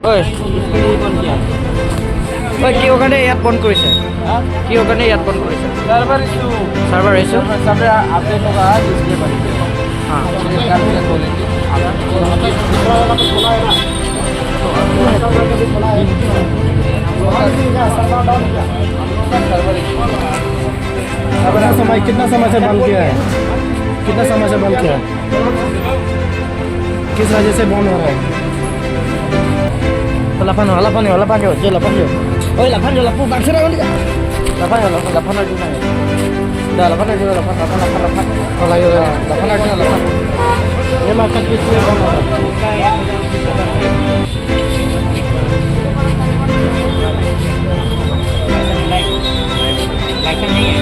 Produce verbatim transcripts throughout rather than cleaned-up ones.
ঐ, ঐ, কিয় কাৰণে ইয়াত বন্ধ কৰিছে? হা? কিয় কাৰণে ইয়াত বন্ধ কৰিছে? Server issue. Server issue? Server update হোৱা, ডিছপ্লে বাঢ়িছে। হা। कितना समय, कितना समय से बंद किया है? कितना समय से बंद किया है? किस वजह से बंद हो रहा है? Laphan ho, laphan ho, laphan ho, je laphan ho. Oi, laphan ho, laphan, bangsa na kali. Laphan ho, laphan, laphan ho, laphan ho. Da, laphan ho, laphan, laphan, laphan, laphan. Laphan ho, laphan ho, laphan. Ye masa kis liye band ho raha hai? Licence नहीं है।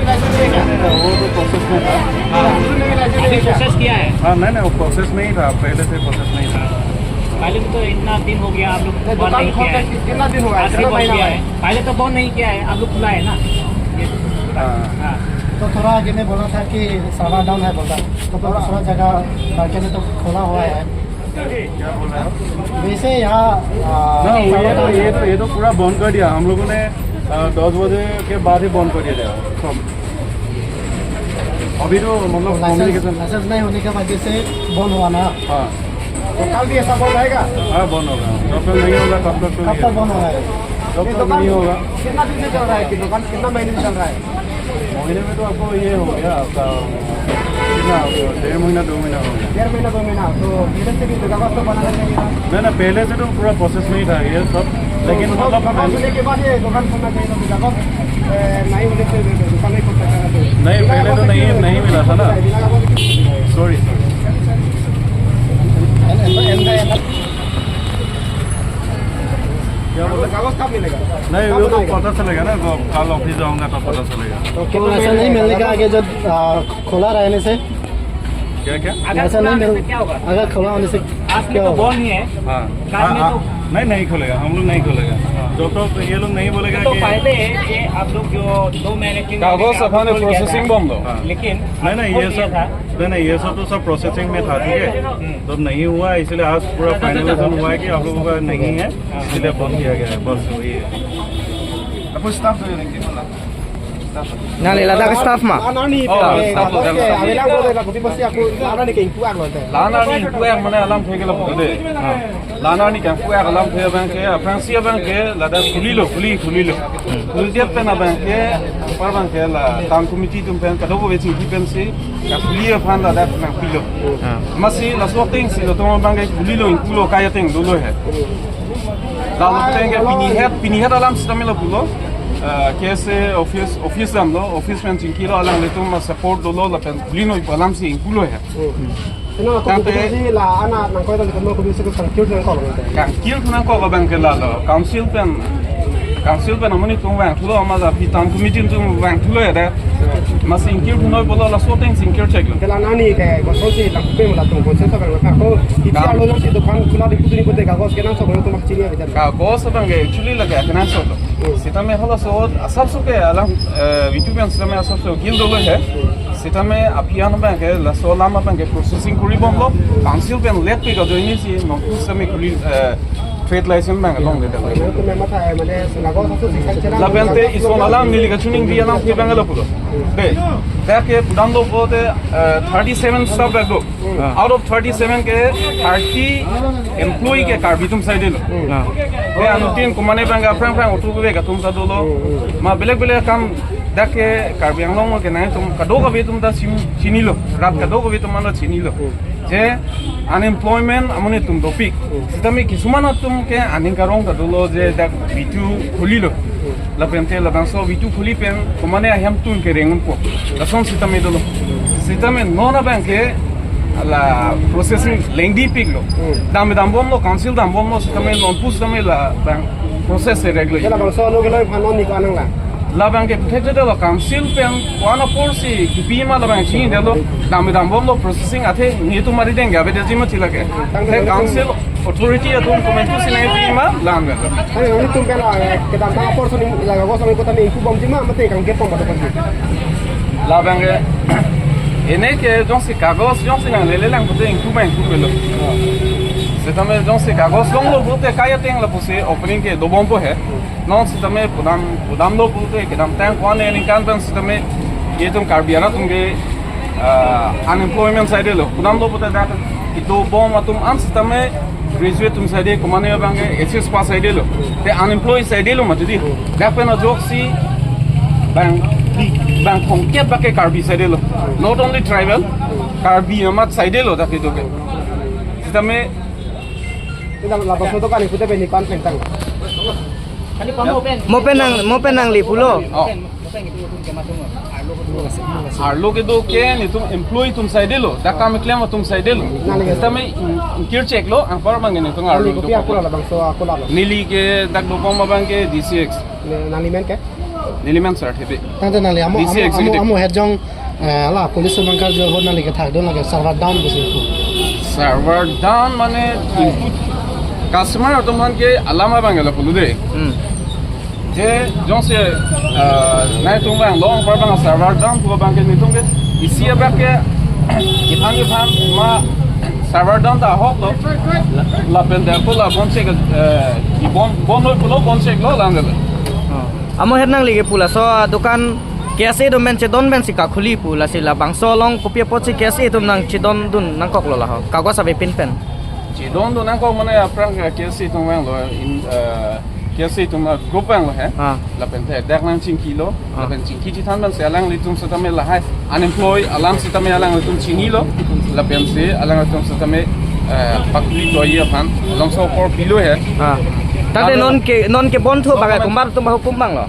लाइसेंस नहीं है। वो तो प्रोसेस में था। हाँ। अभी प्रोसेस किया है। हाँ, नहीं, नहीं, वो प्रोसेस में ही था, पहले से प्रोसेस में ही था। पहले भी तो इतना दिन हो गया, आप लोग नहीं, बंद दुकान नहीं खोल किया के है। कितना दिन हुआ है? आखिरी कितना बंद महीना किया हुआ है? है। पहले तो बंद नहीं किया है, आप लोग खुला है ना? हाँ। हाँ। तो थोड़ा आगे में बोला था कि सर्वर डाउन है बोला, तो फिर दूसरा जगह मार्केट में तो खोला हुआ है। क्या बोल रहे हो? वैसे यहाँ, आ, ना, वो ये तो, ये तो, ये तो पूरा बंद कर दिया हम लोगों ने। आ, दस बजे के बाद ही बंद कर दिया जाएगा सब। अभी तो मतलब लाइसेंस, कम्युनिकेशन। लाइसेंस नहीं होने की वजह से बंद हुआ ना? हाँ। तो कल भी ऐसा बंद रहेगा? हाँ, बंद होगा। जब तक नहीं होगा, तब तक तो कब ये तक बंद होगा ये? जब ये तक दुकान नहीं होगा। कितना दिन से चल रहा है कि दुकान कितना महीने से चल रहा है? महीने में तो आपको ये हो गया आपका, कितना हो गया? डेढ़ महीना, दो महीना हो गया। डेढ़ महीना, दो महीना, तो पहले से भी दुकान तो बनाना चाहिए था। नहीं, नहीं, पहले से तो पूरा प्रोसेस में ही था ये सब, लेकिन तो मतलब दुकान खुलने के बाद ये दुकान खोलना चाहिए था, बिना कागज, ए, नहीं होने से दुकान नहीं खोल सकता था तो। नहीं, बिना पहले तो कागज नहीं, के नहीं मिला था ना। बिना कागज के सॉरी, सॉरी। क्या बोला? कागज कब मिलेगा? नहीं, कब वो तो बनाएगा? पता चलेगा ना, वो कल ऑफिस जाऊंगा तब पता चलेगा। तो तो कितना ऐसा महीने नहीं मिलने का आगे जब, आ, खोला रहने से? क्या, क्या? अगर ऐसा खुला नहीं होने मिल-, से क्या होगा? अगर खुला होने से आज में क्या तो होगा? बंद ही है। हाँ। बाद में हाँ, तो हाँ। नहीं, नहीं खुलेगा, हम लोग नहीं खुलेगा। हाँ। जब तक ये लोग नहीं बोलेगा तो कि पहले ये आप लोग जो दो महीने, तीन महीने कागज के आप लोग अपन खोल गया प्रोसेसिंग था। बंद हो। हाँ। लेकिन नहीं, नहीं, खोल ये दिया सब, था। नहीं, नहीं, ये सब तो सब प्रोसेसिंग में था, ठीक है? हम्म। तो नहीं हुआ, इसलिए आज पूरा फाइनलाइजेशन हुआ है कि आप लोगों का नहीं है, इसलिए बंद किया गया है, बस वही है। Apa staff tu yang kirim lah? Staff. Nang ladak staff ma? Nang ni, oh, eh, staff tu, staff. Alam ko de la kopi pasti aku, nang ni ke ingkuang lo te. Nang ni ingkuang mane alam thek lo ko de. Ha. Nang ni ke ingkuang alam thek abang ke, aphrangsi abang ke, ladak khulilo, khuli, khulilo. Hmm. Khuli dia pen abang ke, apar abang ke la, town committee atum pen, kadokave chingki pensi, ka khuli aphan ladak nangpilo. Ha. Amatsi, laso atengsi, latum abang ke khulilo, ingkulo, kai ateng dolo he. Lalu penke pini het, pini het alam sitame lapulo. Eh, K S A office, office alam lo, office pen chingkilo alanglitum ma support dolo lapen pulino ipo alamsi ingkulo he. Hmm. Ino ako tangte bukan si la anak nangkoi tadi kamu kudu sih kangkir nangkok lo. Kangkir nangkok abang ke lalo. Council pen, council pen amonit atum vangthulo, ama la pi town committee atum vangthulo ya da. Amatsi ingkir punoi pulo, laso atengsi ingkir cheklo. Ke la nang ni ke koson si tangpi mula tung koson sa bang ka ko iti kam alo si dukan khula di putri putri kagos kenangsot bang tum chini ya bitar. Kagos abang ke actually lake kenangsot lo. Hmm. Sitame halaso asapso ke alam, eh, V two pen sitame asapso gil dolo he. Hmm. Sitame aphi an abang ke laso alam abang ke processing kori bomlo. Council pen let pe kajoine si non pu sitame khuli, eh, trade license abang long de. Itu memang saya, mana, lapen te ison alam neli kachiningri alam ke abang lapulo. De, dak ke pudam do pote, eh, thirty-seven staff dak do. Ah. Out of thirty-seven ke thirty employee ke Karbi atum side lo. Ah. Te anuttin komane abang ke aphrang aphrang auto ke atum ta dolo. Ma belek belek kam dak ke Karbi Anglong ke nangtum kadokave atum ta chini, chinilo. Rat kadokave atum ta chinilo. Je unemployment amonit atum dopik. Sitame kisuman atum ke aning karong ta dolo je dak V two khulilo. Lapen te labangso V two khuli pen komane ahem atum ke reng unpo. Lason sitame dolo. Sitame non abang ke la processing lengdi piklo. Dam dam bomlo, council dam bomlo, sitame non pu sitame labang process se regular. Kela bangso ano kela phanon ni ko anang la. Labang ke puthek jeda lo council pen one apor si kipi ma labang chini delo dam dam bomlo processing athe ni tu mari deng gabe de jima thila ke. Te council authority atum komantu si nangpi ma lang delo. Ani ani tum kela kedam dam apor soni laga ko soni kota ni ingku bom jima mate kangkir pom bado kan. Labang ke ene ke jongsi kagos jongsi nanglele lang pute ingku ma ingku pelo. Sitame jongsi kagos longlo pute kai ateng lapusi opening ke dobompo he. Non sitame pudam, pudamlo pute kedamtang ko-an aningkan pen sitame itum Karbi arat atum ke, ah, unemployment saidelo. Pudamlo pute dak kedobom atum an sitame graduate atum saide, komane abang ke H S pass saidelo. Te unemployed saidelo mati di. Dak pen ajoksi bang, bang thomkep abang ke Karbi saidelo. Not only tribal, Karbi amat saidelo dak itum ke. Sitame Tidak, labangso dokan itu teh beni pan tentang. Mo pen nang, mo pen nangli pulo. Oh. Arlo kedo ke netum employee atum saidelo, dak kam keklem atum saidelo. Nangli. Sitame, mm, kir cheklo, anpar abang netum arlo Nangli kopi kedo. Aku lah, labangso aku lah. Neli ke dak dobom abang ke D C X. Ne-, nangli men ke? Neli men Sarthe Bey. Tangte nangli amo, D C amo, amo, executive. Amo head jong, eh, la police atum nangkarju ahut nangli kethakdun lake server down pusi pu. Server down mane input customer atum aphan ke alam abang ke lapu lo de. Hmm. Je jongsi, eh, nangtum vanglo anpar abang server down pu abang ke netum ke isi abang ke iphan iphan ma server down ta ahok lo. Lapen dak pu la bon chek, eh, ibon, bonlo pulo, bon cheklo lang de. Oh. Amo head nangli ke pu laso adukan K S A atum pen chedon pensi kakhuli pu, lasi labangso along kopi apotsi K S A atum nangchedondun nangkoklo laho, kagos avepin pen? Chedondun nangkok mane aphrang ke K S A atum vanglo, in, eh, K S A atum group vanglo he. Ah. Lapen te dak nangchingkilo, Ah. lapen chingki chethan pensi alanglitum sitame lahai unemployed alam sitame alanglitum chinilo, lapensi alanglitum sitame, eh, pakli toye aphan labangso apor pilo he. Ah. Tangte Ado non ke, non kebon thu abang ke Document. Komat atum ahukum abang lo?